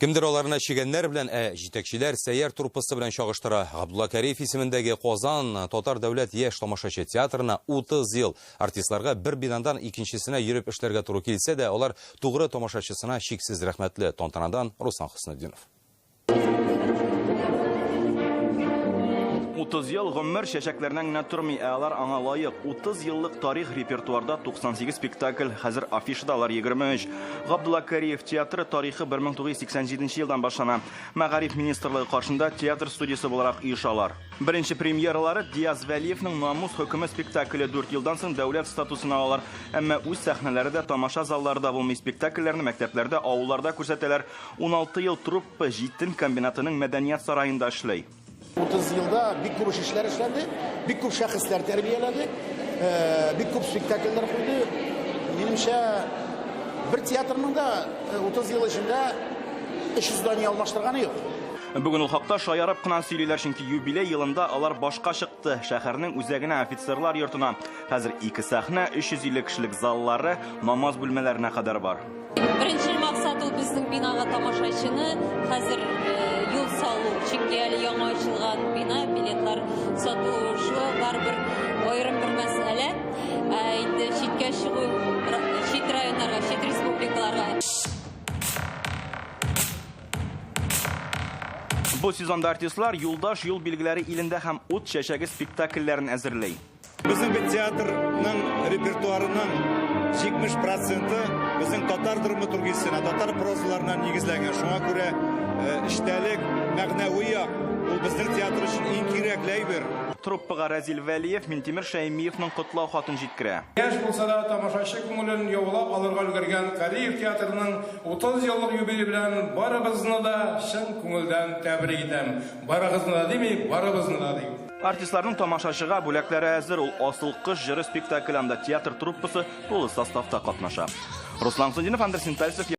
Кемдер аларны чегәннәр белән, ә җитәкчеләр Сәйяр труппасы белән чагыштыра. Габдулла Кариев исемендәге Казан татар дәүләт яшь тамашачы театрына 30 ел. Артистларга бер бинадан икенчесенә йөреп эшләргә туры килсә дә, алар тугры тамашачысына чиксез рәхмәтле. Тантанадан Руслан Хөснетдинов. 30 ел гомер чәчәкләреннән генә тормый, ә алар аңа лаек. 30 еллык тарих репертуарда 98 спектакль, хәзер афишада алар 23. Габдулла Кариев театры тарихы 1987 елдан башлана. Мәгариф министрлыгы каршында театр студиясе буларак оешалар. Беренче премьералары Диаз Вәлиевның Намус хөкеме спектакле 4 елдан соң дәүләт статусын алалар. Әмма үз сәхнәләре дә, тамаша заллары да булмый. Спектакльләрне мәктәпләрдә, авылларда күрсәтәләр. 16 ел труппа җитен комбинатының мәдәният сараенда эшли. 30 елда бик күп эшләр эшләнде, бик күп шәхесләр тәрбияләде, бик күп спектакльләр куйды. Минемчә, бер театрның да 30 ел эчендә 300 дани алмаштырганы юк. Бүген ул хакта шаярып кына сөйлиләр, чөнки юбилей елында алар башка чыкты, шәһәрнең үзәгенә, офицерлар йортына. Хәзер ике сәхнә, 350 кешелек заллары, намаз бүлмәләренә кадәр бар. Беренчел максат ул безнең бинага тамашачыны хәзер юл салу, чөнки әле яңа ачылган бина, билетлар сату шул барыбер аерым бер мәсьәлә. Ә инде читкә чыгу, чит районнарга, чит республикаларга. Бу сезонда артистлар Юлдаш юл билгеләре илендә һәм Ут чәчәге спектакльләрен әзерли. Безнең бит театрның репертуарының 70 проценты безнең татар драматургиясенә, татар прозаларына нигезләнгән. Шуңа күрә эчтәлек, мәгънәви як, ул безнең театр өчен иң кирәкле әйбер. Труппага Разил Вәлиев Минтимер Шәймиевның котлау хатын җиткерә. Яшь булса да, тамашачы күңелен яулап алырга өлгергән Кариев театрының 30 еллык юбилее белән барыгызны да чын күңелдән тәбрик итәм. Барыгызны да дими, барыбызны да дим. Артистларның тамашачыга бүләкләре әзер, ул Асыл кыш җыры спектакле, анда театр труппасы тулы составта катнаша. Руслан Сundинов, Андрей Синтальцев.